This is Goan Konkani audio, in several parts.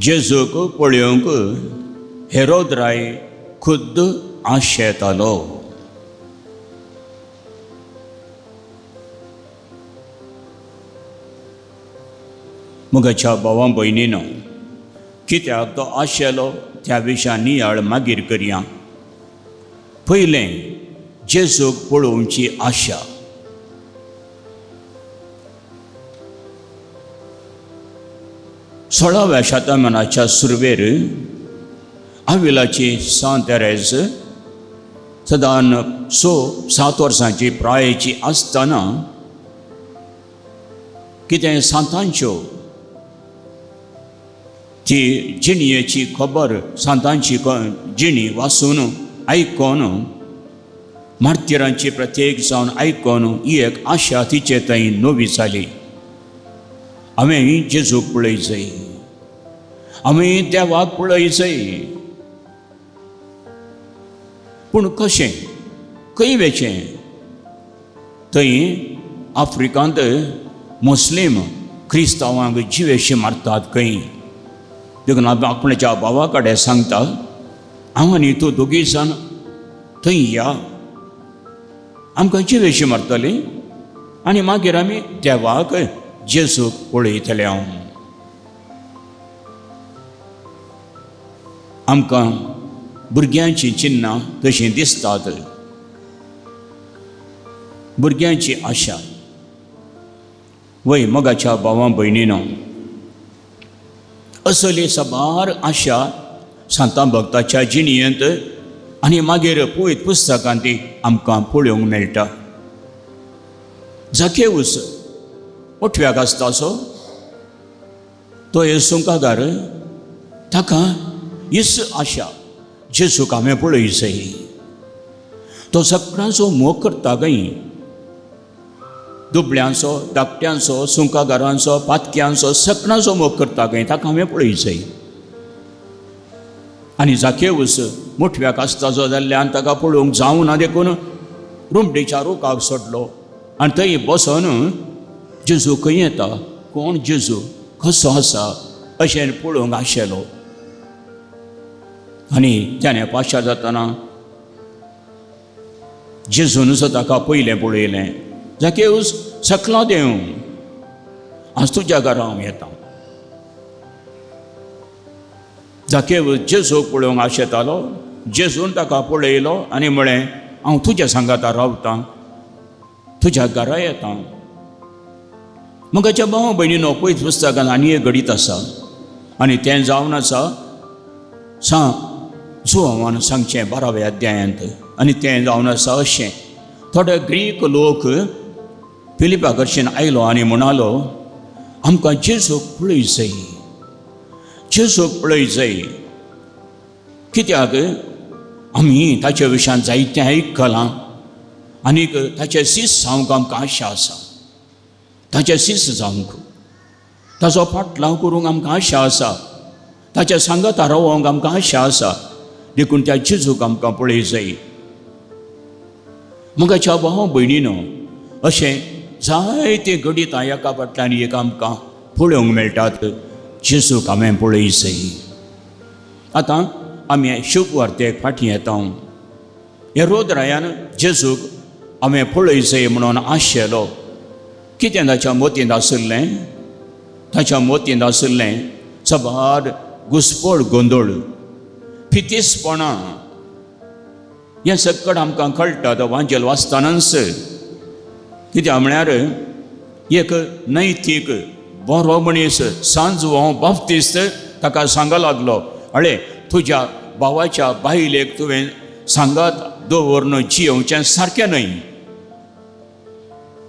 जेजूक पळोवंक हेरोद राय खुद्द आशेतालो. मुगाच्या भावां भयणीनो, कित्याक तो आशेलो त्या विशयान नियाळ मागीर करया. पयलें जेजूक पळोवची आशा. सोळाव्या शतमानाच्या सुरवेर आविलाची सांत तेरेज सदान 6-7 वर्सांची प्रायेची आसतना कितें सांतांच्यो ती जिणयेची खबर, सांतांची जिणी वाचून आयकोन, मार्तिरांची प्रत्येक जावन आयकोन ही एक आशा तिचे थंय नवी जाली. हांवें जेजूक पळय जाय, हांवें देवाक पळय जाय. पूण कशें, खंय वेचें? थंय आफ्रिकांत मुस्लीम क्रिस्तांवांक जिवेशी मारतात खंय. देखून आपणाच्या भावा कडेन सांगता, हांव आनी तूं दोगी जाण थंय या, आमकां जिवेशी मारतली आनी मागीर आमी देवाक जेजूक पळयतले. हांव आमकां भुरग्यांचीं चिन्नां तशीं दिसतात, भुरग्यांची आशा. वय मोगाच्या भावां भयणीनो, असली साबार आशा सांतां भक्ताच्या जिणयेंत आनी मागीर पवित्र पुस्तकांत ती आमकां पळोवंक मेळटा. जाकेवूस ओठव्याक आसता असो तो येसूंकागार, ताका हीच आशा, जेजूक हांवें पळय जाय. तो सगळ्यांचो मोग करता खंय, दुबळ्यांचो, धाकट्यांचो, सुंकागारांचो, पातक्यांचो, सगळ्यांचो मोग करता खंय, ताका हांवें पळय जाय. आनी जाकेवूस मोठव्याक आसताचो जाल्ल्यान ताका पळोवंक जावना ना देखून रुमडीच्या रुखाक सोडलो आनी थंय बसोन जेजू खंय येता, कोण जेजू, कसो आसा अशें पळोवंक आशेलो. आनी त्याने पाशार जातना जेजून ताका पयलें पळयलें, जाकेवूस सकला देव, आज तुज्या घरा हांव येता. जाकेवूस जेजूक पळोवंक आशेतालो, जेजून ताका पळयलो आनी म्हळें, हांव तुज्या सांगाता रावतां, तुज्या घरा येता. मगाच्या भाव भयणीनो, पयत पुस्तकान आनी एक घडीत आसा आनी तें जावन आसा सा जुवान सांगचें 12व्या अध्यायांत. आनी तें जावन आसा अशें, थोडे ग्रीक लोक फिलिपा कडच्यान आयलो आनी म्हणालो, आमकां जेजूक पळय जाय, जेजूक पळय जाय. कित्याक आमी ताच्या विशयान जायतें आयकलां आनीक ताचे सीस जावंक आमकां आशा आसा, ताचे सीस जावंक, ताचो फाटलाव करूंक आमकां आशा आसा, ताच्या सांगाता रावोंक आमकां आशा आसा, देखून त्या जेजूक आमकां पळय जाय. मगाच्या भाव भयणीनो, अशें जायते घडितां एका फाटल्यान एक आमकां पळोवंक मेळटात, जेजूक हांवें पळय जाय. आतां आमी शुभवार्तेक फाटीं येता. हेरोद रायान जेजूक हांवें पळय जाय म्हणून आशेलो. कितें ताच्या मोतींत आशिल्लें? ताच्या मोतींत आशिल्लें साबार घुसपळ, गोंदळ, फितीसपणां. हें सगळें आमकां कळटा तो वांजेल वाचतनाच. कित्याक म्हळ्यार एक नैतीक बरो मनीस सांजवांव बाप्तिस्त ताका सांगा लागलो, अळे तुज्या भावाच्या बायलेक तुवें सांगात दवरून जियोवचें सारकें न्हय.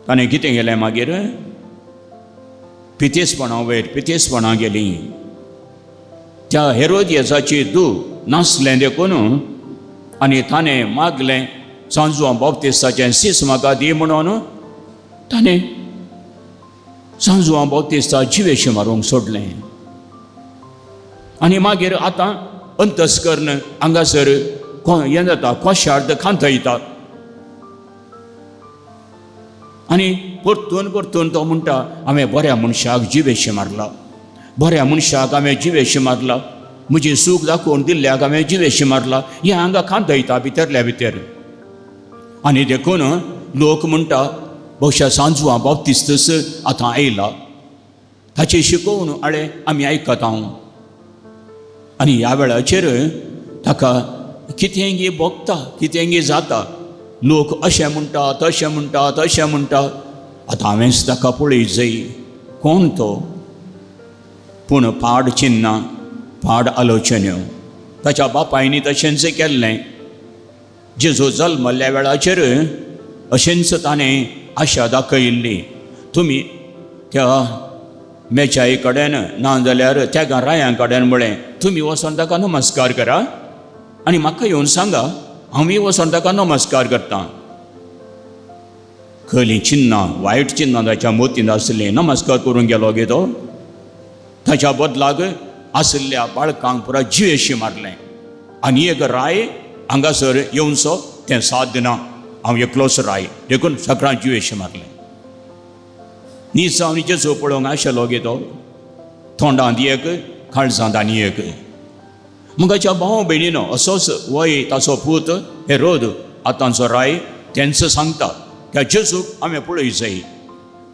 ताणें कितें केलें मागीर? पितेसपणां वयर पितेसपणां गेलीं. त्या हेरोदियासाची धूव नासलें देखून आनी ताणें मागलें सांजवां बाप्तिस्ताचें सीस म्हाका दी म्हणून ताणें सांजवां बाप्तिस्ता जिवेशी मारूंक सोडलें. आनी मागीर आतां अंतस्कर्ण हांगासर हें जाता, कोशार्द खांतयता आनी परतून परतून तो म्हणटा, हांवें बऱ्या मनशाक जिवेशी मारला, बऱ्या मनशाक हांवें जिवेशी मारला, म्हजी सूख दाखोवन दिल्ल्याक हांवें जिवेशी मारला, हें हांगा खांदयता भितरल्या भितर. आनी देखून लोक म्हणटा बहुशा सांजवा बाप्तिस्तस आतां आयला, ताची शिकोवन आळे आमी आयकता. आनी ह्या वेळाचेर ताका कितेंगी भोगता, कितेंगी जाता, लोक अशें म्हणटा तशें म्हणटा तशें म्हणटा. आतां हांवेंच ताका पळय जाय कोण तो. पूण पाड चिन्नां, पाड आलोचन्यो ताच्या बापायनी तशेंच केल्लें. जेजू जल्मल्ल्या वेळाचेर अशेंच ताणें आशा दाखयल्ली, तुमी त्या मेचाई कडेन ना जाल्यार त्या रायां कडेन म्हळें तुमी वचोन ताका नमस्कार करा आनी म्हाका येवन सांगा हांवूय वचोन ताका नमस्कार करता. खयलीं चिन्नां, वायट चिन्नां ताच्या मोतींत आसलीं. नमस्कार करूंक गेलो गे तो, ताच्या बदलाक आशिल्ल्या बाळकांक पुरा जिवेशी मारलें. आनी एक राय हांगासर येवचो तें साध्य ना, हांव एकलोच राय, देखून सगळ्यांक जिवेशी मारलें. निजांव जेजू पळोवंक आशिल्लो गे तो, तोंडांत एक काळजांत आनी एक. मुगाच्या भाव भयणीनो असोच वय ताचो पूत हेरोद आतांचो राय तेंच सांगता त्या जेजूक हांवें पळय जाय.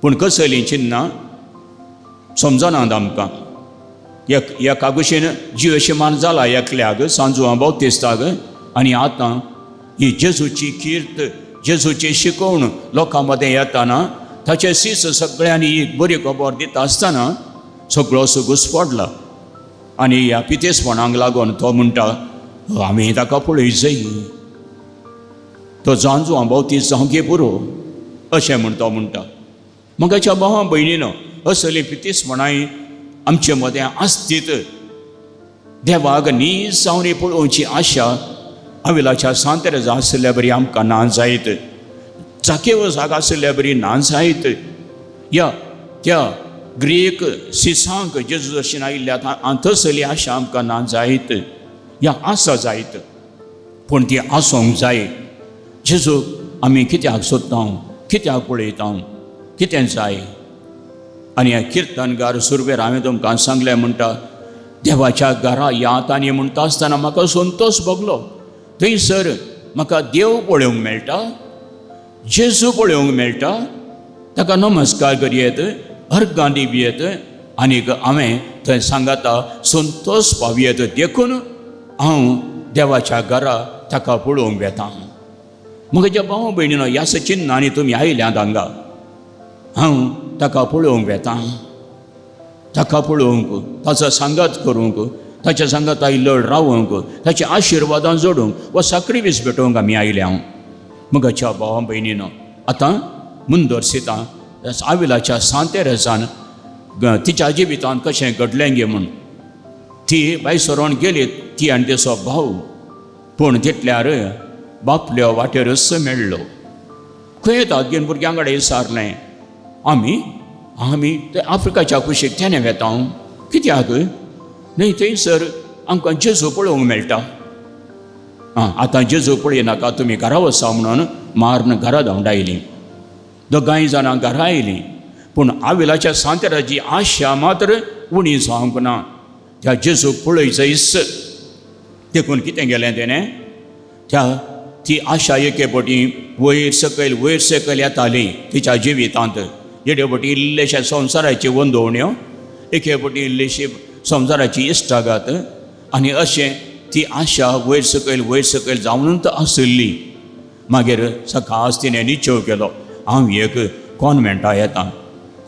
पूण कसलीं चिन्नां समजनात आमकां. एका भशेन जिवेशी मान जाला एकल्याक सांजवा बाप्तिस्ताक, आनी आतां ही जेजूची कीर्त, जेजूची शिकोवण लोकां मदें येताना ताचे सीस सगळ्यांनी एक बरी खबर दिता आसतना सगळोसो घुसपडला. आनी ह्या पितेसपणाक लागून तो म्हणटा आमी ताका पळय जाय, तो जांजू बाप्तिस्त जावंक पुरो अशें म्हण तो म्हणटा. मगाच्या भावा भयणीनो असली पितेसपणाय आमचे मदें आसतीत. देवाक नीज जावन पळोवची आशा आविलाच्या सांतेर आशिल्ल्या बरी आमकां ना जायत, जाकेवसाक आशिल्ल्या बरी ना जायत. या त्या ग्रीक सिसांक जेजू दर्शन आयिल्ल्या तसली आशा आमकां ना जायत, या आसा जायत, पूण ती आसूंक जाय. जेजू आमी कित्याक सोदता, कित्याक पळयता, कितें जाय. आनी ह्या किर्तनगार सुरवेर हांवें तुमकां सांगलें म्हणटा देवाच्या घरा यात आनी म्हणटा आसतना म्हाका संतोश भोगलो. थंयसर म्हाका देव पळोवंक मेळटा, जेजू पळोवंक मेळटा, ताका नमस्कार करयेत, अर्गां दिवयेत, आनीक हांवें थंय सांगाता संतोश पावयेत. देखून हांव देवाच्या घरा ताका पळोवंक वेता. म्हज्या भाव भयणीनो ह्या चिन्नांनी तुमी आयल्यात हांगा, हांव ताका पळोवंक वेता, ताका पळोवंक, ताचो सांगात करूंक, ताच्या सांगाता लड रावंक, ताच्या आशिर्वादान जोडूंक वा साक्रिफीस भेटोवंक आमी आयल्या. हांव म्हज्या भावा भयणीनो आतां मुंदरसिता आविलाच्या सांतेरसान तिच्या जिवितांत कशें घडलें गे म्हूण. ती भायर सरोन गेली, ती आनी तिचो भाव, पूण तितल्यार बापल्यो वाटेरच मेळ्ळो. खंय येतात घेवन भुरग्यां कडेन विचारलें, आमी आमी ते आफ्रिकाच्या कुशीक तेणें वेता कित्याक न्हय, थंयसर आमकां जेजू पळोवंक मेळटा. आं आतां जेजू पळयनाका तुमी घरा वचा म्हणून मारून घरा धांवडायलीं. दोगांय जाणां घरा आयलीं, पूण आविलाच्या सांतेराची आशा मात्र उणी जावंक ना, त्या जेजूक पळय जायच. देखून कितें गेलें तेणें, त्या ती आशा एके पटी वयर सकयल येताली तिच्या जिवितांत. एके पटी इल्लेशे संवसाराची वंदोवण्यो, एके पटी इल्लीशी संवसाराची इश्टागात, आनी अशें ती आशा वयर सकयल जावनूच आशिल्ली. मागीर सकाळच तिणें निश्चेव केलो, हांव एक कॉन्वेंटा येता,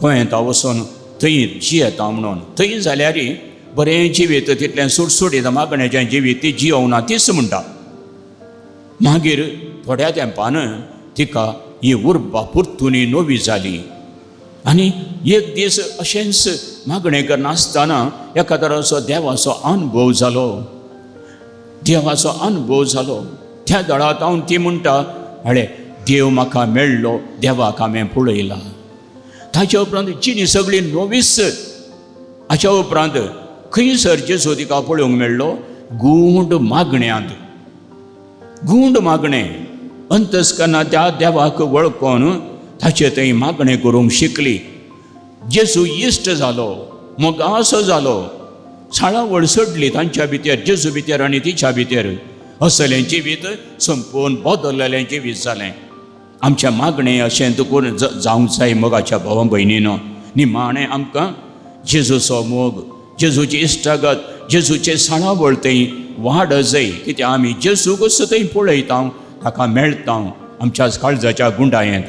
गोंयेंता वचून थंय जियेता म्हणून. थंय जाल्यार बरें जिवीत तितलें सुटसुटीत मागण्याचें जिवीत ती जियोवना तीच म्हणटा. मागीर थोड्या तेंपान तिका ही उर्बा परतून नवी जाली. आनी एक दीस अशेंच मागणें करनासतना एका तराचो देवाचो अनुभव जालो, देवाचो अनुभव जालो. त्या दळांत हांव ती म्हणटा, अळे देव म्हाका मेळ्ळो, देवाक हांवें पळयला. ताच्या उपरांत जिणी सगळी नवीच. हाच्या उपरांत खंयसर जेजू तिका पळोवंक मेळ्ळो, गूंड मागण्यांत, गूंड मागणें अंतस्कना त्या देवाक वळखून ताचे थंय मागणें करूंक शिकली. जेजू इश्ट जालो. मोगासो जालो, साळावळ सोडली तांच्या भितर, जेजू भितर आनी तिच्या भितर. असलें जिवीत संपूर्ण बदललेलें जिवीत जालें. आमचें मागणें अशें दुकून जावंक जाय मोगाच्या भावा भयणीनो. निमाणें आमकां जेजूचो मोग, जेजूची इश्टागत, जेजूचें साळावळ थंय वाड जाय. कित्याक आमी जेजूकच थंय पळयता, ताका मेळटा आमच्या काळजाच्या गुंडायेंत.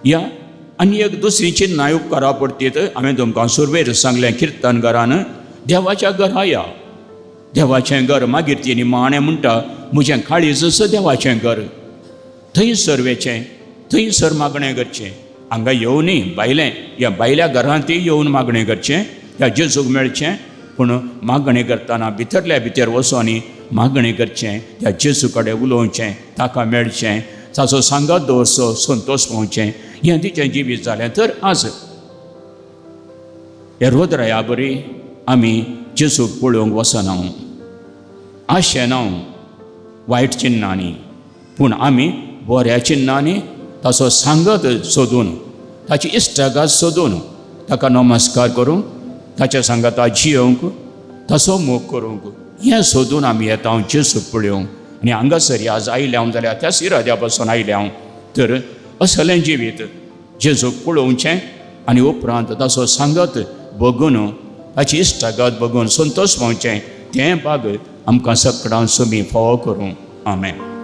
या आनी एक दुसरी चिन्नां उपकारा पडटीत. हांवें तुमकां सुरवेर सांगलें, किर्तन घरान देवाच्या घरा या, देवाचें घर. मागीर ती निमाणें म्हणटा, म्हजें काळीज देवाचें घर, थंयसर वेचें, थंयसर मागणें करचें. हांगा येवनूय भायलें, ह्या भायल्या घरांतूय येवन मागणें करचें, ह्या जेजूक मेळचें. पूण मागणें करतना भितरल्या भितर वचोन मागणें करचें, त्या जेजू कडेन उलोवचें, ताका मेळचें, ताचो सांगात दवरचो, संतोश पावचें. हें तिचें जिवीत जालें. तर आज ह्या रोदराया बरी आमी जेजूक पळोवंक वचना, आशेना वायट चिन्नांनी, पूण आमी बऱ्या चिन्नांनी ताचो सांगत सोदून, ताची इश्टागत सोदून, ताका नमस्कार करूंक, ताच्या सांगाता जियोवंक, ताचो मोग करूंक, हें सोदून आमी येता जेजूक पळोवंक. आनी हांगासर आज आयले हांव जाल्यार त्याच इराद्या पासून आयले हांव. तर असलें जिवीत जेजूक पळोवचें आनी उपरांत ताचो सांगत बगून, ताची इश्टागत बगून संतोश पावचें, तें भाग आमकां सगळ्यां सुमी फावो करूं. आमेन.